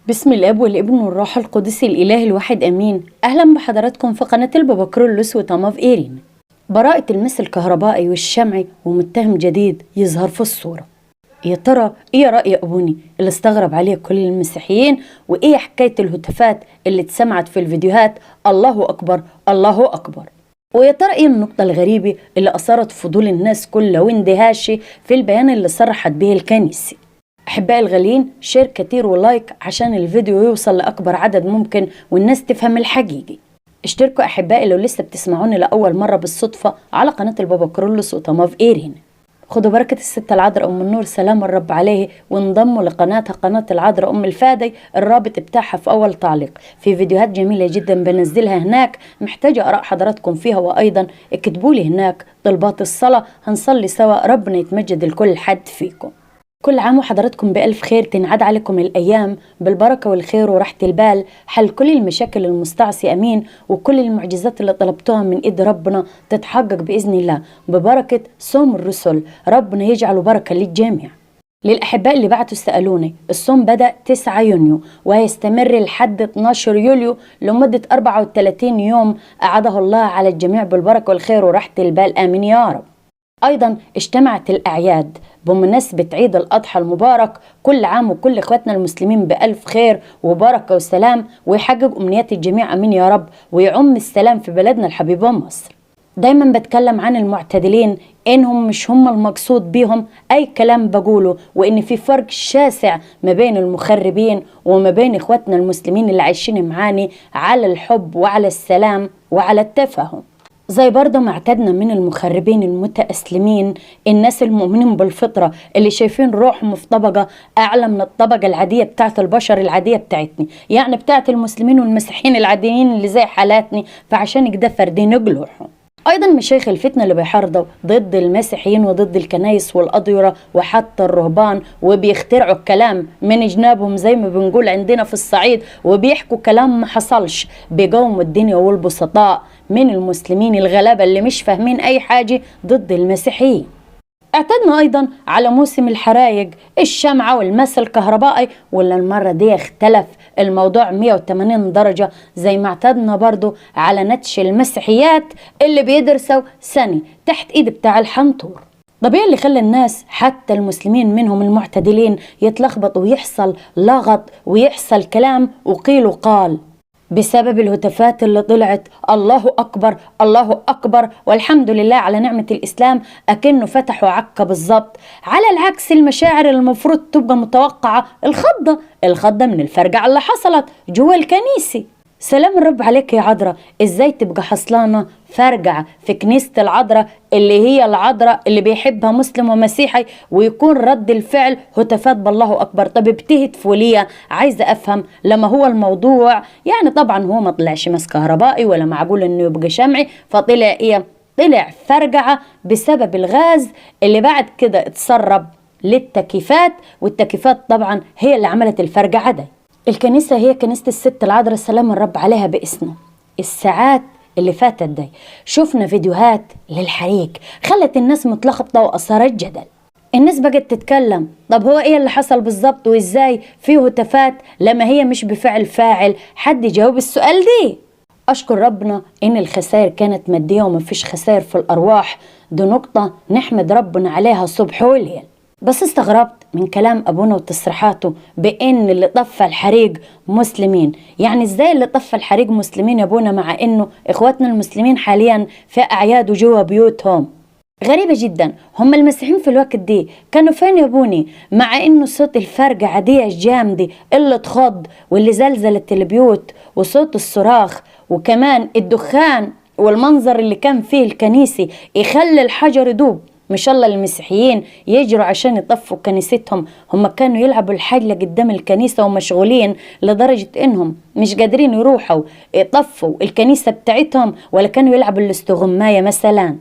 بسم الاب والابن والروح القدس الاله الواحد امين. اهلا بحضراتكم في قناة البابا كرولوس وطماف ايرين. براءة المس الكهربائي والشمعي ومتهم جديد يظهر في الصورة. يا ترى ايه رأي ابوني اللي استغرب عليه كل المسيحيين؟ وايه حكاية الهتافات اللي اتسمعت في الفيديوهات الله اكبر الله اكبر؟ ويا ترى ايه النقطة الغريبة اللي اثارت فضول الناس كلها واندهاشي في البيان اللي صرحت به الكنيسة؟ احبائي الغاليين، share كتير و like عشان الفيديو يوصل لاكبر عدد ممكن والناس تفهم الحقيقي. اشتركوا احبائي لو لسه بتسمعوني لاول مرة بالصدفة على قناة البابا كرولوس وطماف ايرين. خدوا بركة الست العذراء أم النور سلام الرب عليه، وانضموا لقناتها قناة العذراء أم الفادي، الرابط بتاعها في أول تعليق. في فيديوهات جميلة جدا بنزلها هناك، محتاجة آراء حضراتكم فيها، وأيضا اكتبوا لي هناك طلبات الصلاة، هنصلي سوا، ربنا يتمجد لكل حد فيكم. كل عام وحضراتكم بألف خير، تنعاد عليكم الأيام بالبركة والخير وراحة البال، حل كل المشاكل المستعصية أمين، وكل المعجزات اللي طلبتوها من إيد ربنا تتحقق بإذن الله ببركة صوم الرسل، ربنا يجعله بركة للجميع. للأحباء اللي بعتوا سألوني، الصوم بدأ 9 يونيو وهيستمر لحد 12 يوليو لمدة 34 يوم، أعاده الله على الجميع بالبركة والخير وراحة البال آمين يا رب. أيضا اجتمعت الأعياد بمناسبة عيد الأضحى المبارك، كل عام وكل إخواتنا المسلمين بألف خير وبركة وسلام، ويحقق أمنيات الجميع أمين يا رب، ويعم السلام في بلدنا الحبيبة مصر. دايما بتكلم عن المعتدلين إنهم مش هم المقصود بيهم أي كلام بقوله، وإن في فرق شاسع ما بين المخربين وما بين إخواتنا المسلمين اللي عايشين معاني على الحب وعلى السلام وعلى التفاهم. زي برضه ما اعتدنا من المخربين المتأسلمين، الناس المؤمنين بالفطرة اللي شايفين روحهم في طبقة أعلى من الطبقة العادية بتاعت البشر العادية بتاعتني، يعني بتاعت المسلمين والمسيحيين العاديين اللي زي حالاتني، فعشان كده فاردين جلوحهم. أيضا مشايخ الفتنة اللي بيحاربوا ضد المسيحيين وضد الكنايس والأديرة وحتى الرهبان، وبيخترعوا الكلام من جنابهم زي ما بنقول عندنا في الصعيد، وبيحكوا كلام ما حصلش، بيقاوموا الدنيا والبسطاء من المسلمين الغلابة اللي مش فاهمين أي حاجة ضد المسيحيين. اعتدنا أيضا على موسم الحرايق، الشمعة والمس الكهربائي، ولا المرة دي اختلف الموضوع 180 درجة، زي ما اعتدنا برضو على نتش المسيحيات اللي بيدرسوا سنة تحت ايد بتاع الحنطور. طب ايه اللي خلى الناس حتى المسلمين منهم المعتدلين يتلخبطوا ويحصل لغط ويحصل كلام وقيل وقال؟ بسبب الهتافات اللي طلعت الله أكبر الله أكبر والحمد لله على نعمة الإسلام، أكنه فتحوا عكا بالظبط. على العكس المشاعر المفروض تبقى متوقعة، الخضة الخضة من الفرقعة اللي حصلت جوا الكنيسة. سلام الرب عليك يا عذراء، ازاي تبقى حصلانة فرجعة في كنيسة العذراء اللي هي العذراء اللي بيحبها مسلم ومسيحي، ويكون رد الفعل هتافات بالله أكبر؟ طب بتهتفوا ليه؟ عايزة أفهم لما هو الموضوع يعني طبعا هو ما طلعش مس كهربائي ولا معقول انه يبقى شمعي، فطلع ايه؟ طلع فرجعة بسبب الغاز اللي بعد كده اتسرب للتكييفات، والتكييفات طبعا هي اللي عملت الفرجعة دي. الكنيسة هي كنيسة الست العذراء سلام الرب عليها باسمه. الساعات اللي فاتت دي شفنا فيديوهات للحريق خلت الناس متلخبطة وأثارت جدل. الناس بقت تتكلم طب هو ايه اللي حصل بالظبط وازاي فيه هتافات لما هي مش بفعل فاعل؟ حد جاوب السؤال دي. أشكر ربنا إن الخسائر كانت مادية ومفيش خسائر في الأرواح، دي نقطة نحمد ربنا عليها صبح وليل. بس استغربت من كلام أبونا وتصريحاته بإن اللي طفى الحريق مسلمين. يعني إزاي اللي طفى الحريق مسلمين يا أبونا مع إنه إخواتنا المسلمين حاليا في أعياد وجوا بيوتهم؟ غريبة جدا، هم المسيحيين في الوقت دي كانوا فين يا أبوني؟ مع إنه صوت الفرقعة دي الجامدة اللي تخض واللي زلزلت البيوت وصوت الصراخ وكمان الدخان والمنظر اللي كان فيه الكنيسة يخلي الحجر يدوب. مش الله المسيحيين يجروا عشان يطفوا كنيستهم، هم كانوا يلعبوا الحجلة قدام الكنيسة ومشغولين لدرجة انهم مش قادرين يروحوا يطفوا الكنيسة بتاعتهم، ولا كانوا يلعبوا الاستغماية مثلا.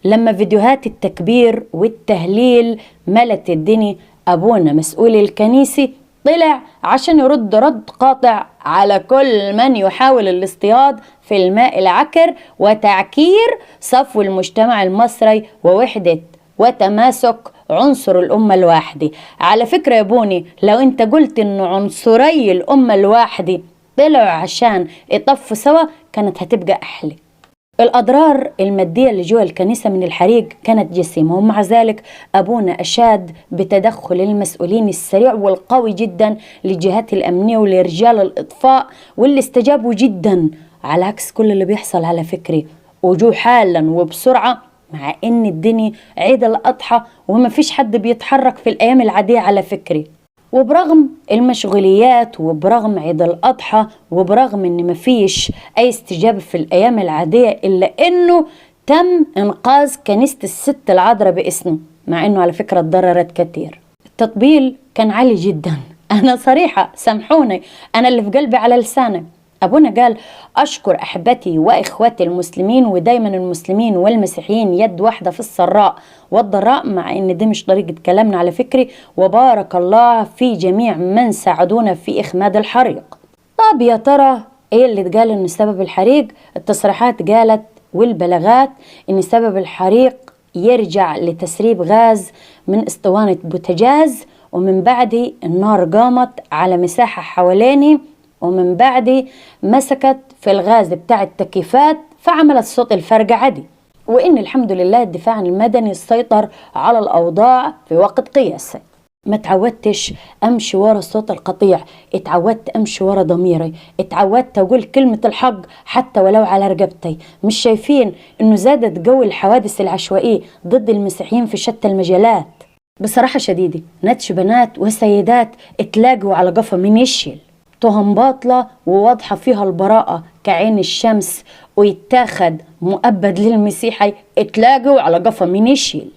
لما فيديوهات التكبير والتهليل ملت الدنيا، أبونا مسؤول الكنيسة طلع عشان يرد رد قاطع على كل من يحاول الاصطياد في الماء العكر وتعكير صفو المجتمع المصري ووحدة وتماسك عنصر الأمة الواحدة. على فكرة يا بوني، لو انت قلت انه عنصري الأمة الواحدة طلعوا عشان يطفوا سوا كانت هتبقى أحلى. الأضرار المادية اللي جوا الكنيسة من الحريق كانت جسيمة، ومع ذلك أبونا أشاد بتدخل المسؤولين السريع والقوي جدا للجهات الأمنية ولرجال الإطفاء واللي استجابوا جدا، على عكس كل اللي بيحصل على فكري وجو حالا وبسرعة، مع إن الدنيا عيد الأضحى وما فيش حد بيتحرك في الأيام العادية على فكري. وبرغم المشغوليات وبرغم عيد الأضحى وبرغم إن مفيش أي استجابة في الأيام العادية، إلا إنه تم إنقاذ كنيسة الست العذراء باسمه، مع إنه على فكرة اتضررت كتير. التطبيل كان عالي جدا. أنا صريحة سامحوني، أنا اللي في قلبي على لساني. أبونا قال: أشكر أحبتي وإخواتي المسلمين، ودايما المسلمين والمسيحيين يد واحدة في السراء والضراء، مع إن دي مش طريقة كلامنا على فكري، وبارك الله في جميع من ساعدونا في إخماد الحريق. طب يا ترى إيه اللي اتقال إنه سبب الحريق؟ التصريحات قالت والبلاغات إن سبب الحريق يرجع لتسريب غاز من اسطوانة بوتاجاز، ومن بعده النار قامت على مساحة حواليني، ومن بعد مسكت في الغاز بتاع التكييفات فعملت صوت الفرقعة عادي، وإن الحمد لله الدفاع المدني سيطر على الأوضاع في وقت قياسي. ما تعودتش أمشي ورا صوت القطيع، اتعودت أمشي ورا ضميري، اتعودت أقول كلمة الحق حتى ولو على رقبتي. مش شايفين إنه زادت جو الحوادث العشوائية ضد المسيحيين في شتى المجالات؟ بصراحة شديدة نتش بنات وسيدات اتلاقوا على قفا من يشيل، تهم باطلة وواضحة فيها البراءة كعين الشمس، ويتاخد مؤبد للمسيحي اتلاقوا على قفا من يشيل.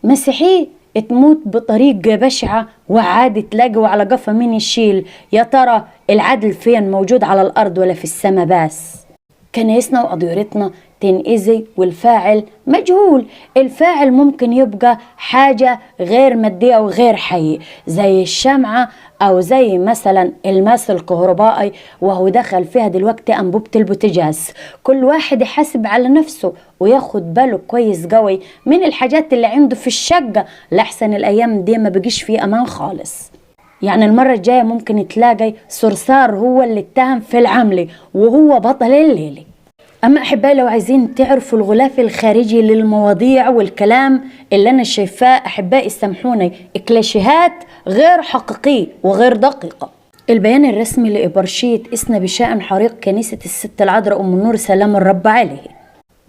مسيحي تموت بطريقة بشعة وعاد تلاقوا على قفا من يشيل. يا ترى العدل فين موجود، على الأرض ولا في السماء؟ بس كنايسنا وأديرتنا تنأذي والفاعل مجهول. الفاعل ممكن يبقى حاجة غير مادية وغير حي، زي الشمعة أو زي مثلا الماس الكهربائي، وهو دخل فيها دلوقتي أنبوبة البوتاجاز. كل واحد يحاسب على نفسه وياخد باله كويس قوي من الحاجات اللي عنده في الشقة، لأحسن الأيام دي ما بقيش فيه أمان خالص. يعني المرة الجاية ممكن تلاقي صرصار هو اللي اتهم في العملة وهو بطل الليلة. أما أحبائي لو عايزين تعرفوا الغلاف الخارجي للمواضيع والكلام اللي أنا شايفاه، أحبائي سامحوني، إكلاشيهات غير حقيقية وغير دقيقة. البيان الرسمي لإبرشية إسنا بشأن حريق كنيسة الست العذراء أم النور سلام الرب عليه.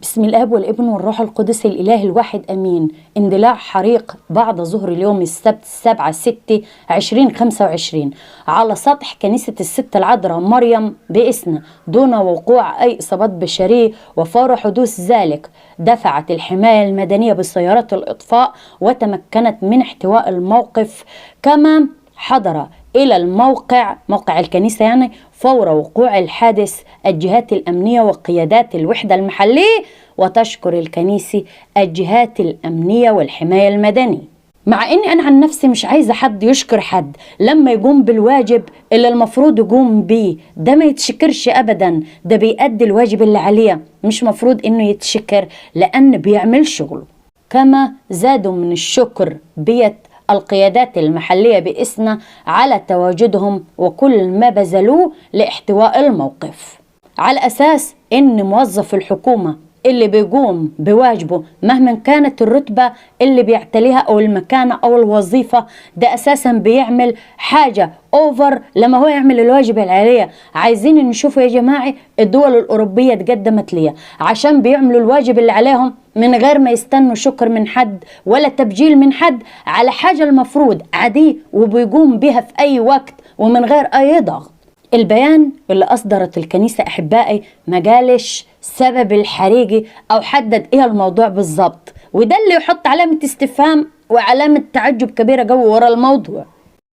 بسم الآب والابن والروح القدس الإله الواحد أمين. اندلاع حريق بعد ظهر اليوم السبت 7/6/2025 على سطح كنيسة الست العذراء مريم بإسنا دون وقوع أي إصابات بشرية، وفور حدوث ذلك دفعت الحماية المدنية بسيارات الإطفاء وتمكنت من احتواء الموقف، كما حضر إلى الموقع موقع الكنيسة يعني فور وقوع الحادث الجهات الأمنية وقيادات الوحدة المحلية، وتشكر الكنيسة الجهات الأمنية والحماية المدني. مع إني أنا عن نفسي مش عايزة حد يشكر حد لما يقوم بالواجب اللي المفروض يقوم بيه، ده ما يتشكرش أبدا، ده بيأدي الواجب اللي عليه، مش مفروض إنه يتشكر لأن بيعمل شغله. كما زادوا من الشكر بيت القيادات المحلية بإسنا على تواجدهم وكل ما بذلوه لاحتواء الموقف، على أساس إن موظف الحكومة اللي بيقوم بواجبه مهما كانت الرتبة اللي بيعتليها أو المكانة أو الوظيفة، ده أساسا بيعمل حاجة أوفر لما هو يعمل الواجب اللي عليه. عايزين نشوفوا يا جماعة الدول الأوروبية تقدمت ليه عشان بيعملوا الواجب اللي عليهم من غير ما يستنوا شكر من حد ولا تبجيل من حد على حاجة المفروض عادية وبيقوم بها في أي وقت ومن غير أي ضغط. البيان اللي أصدرت الكنيسة أحبائي ما قالش سبب الحريقة أو حدد إيه الموضوع بالظبط، وده اللي يحط علامة استفهام وعلامة تعجب كبيرة جوه ورا الموضوع.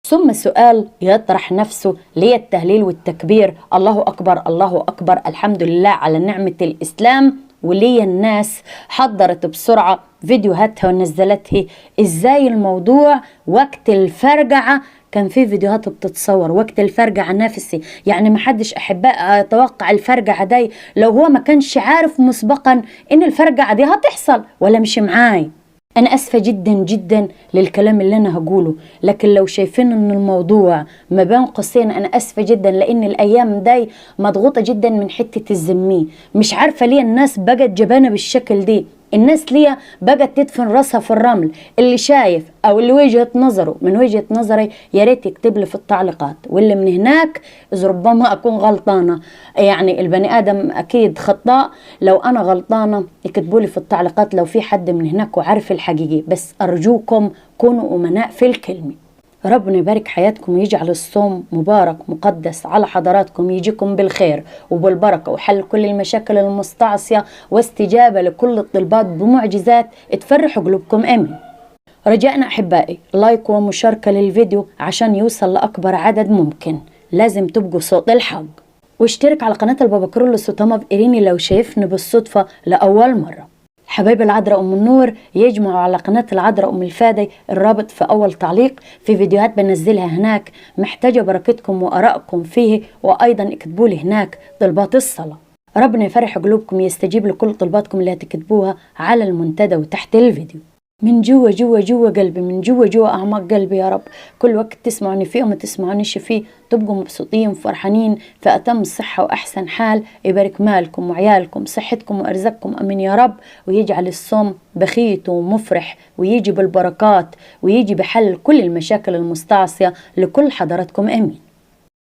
ثم سؤال يطرح نفسه، ليه التهليل والتكبير الله أكبر الله أكبر الحمد لله على نعمة الإسلام، وليه الناس حضرت بسرعة فيديوهاتها ونزلتها؟ إزاي الموضوع وقت الفرجعة كان في فيديوهات بتتصور وقت الفرجعة نفسي؟ يعني ما حدش أحباء يتوقع الفرجعة دي لو هو ما كانش عارف مسبقا إن الفرجعة دي هتحصل، ولا مش معاي؟ أنا أسفة جدا جدا للكلام اللي أنا هقوله، لكن لو شايفين إن الموضوع ما بين قوسين أنا أسفة جدا، لأن الأيام دي مضغوطة جدا من حتة الذمية. مش عارفة ليه الناس بقت جبانة بالشكل دي، الناس ليه بقت تدفن راسها في الرمل. اللي شايف أو اللي وجهة نظره من وجهة نظري يا ريت يكتب لي في التعليقات، واللي من هناك إذا ربما أكون غلطانة، يعني البني آدم أكيد خطاء، لو أنا غلطانة يكتبوا لي في التعليقات لو في حد من هناك وعارف الحقيقي. بس أرجوكم كونوا أمناء في الكلمة. ربنا يبارك حياتكم ويجعل الصوم مبارك مقدس على حضراتكم، يجيكم بالخير وبالبركة وحل كل المشاكل المستعصية واستجابة لكل الطلبات بمعجزات تفرح قلوبكم، آمين. رجاءنا أحبائي like ومشاركة للفيديو عشان يوصل لأكبر عدد ممكن، لازم تبقوا صوت الحق. واشترك على قناة البابا كيرلس وتوما إيريني لو شايفني بالصدفة لأول مرة. حبايب العذراء أم النور يجمعوا على قناة العذراء أم الفادي، الرابط في أول تعليق، في فيديوهات بنزلها هناك، محتاجة بركتكم وآرائكم فيه، وأيضا اكتبوا لي هناك طلبات الصلاة. ربنا يفرح قلوبكم يستجيب لكل طلباتكم اللي هتكتبوها على المنتدى وتحت الفيديو. من جوا جوا جوا قلبي، من جوا جوا أعماق قلبي يا رب، كل وقت تسمعوني فيه وما تسمعونيش فيه تبقوا مبسوطين فرحانين في أتم الصحة وأحسن حال. يبارك مالكم وعيالكم، صحتكم وأرزاقكم، أمين يا رب. ويجعل الصوم بخيت ومفرح، ويجي بالبركات، ويجي بحل كل المشاكل المستعصية لكل حضراتكم، أمين.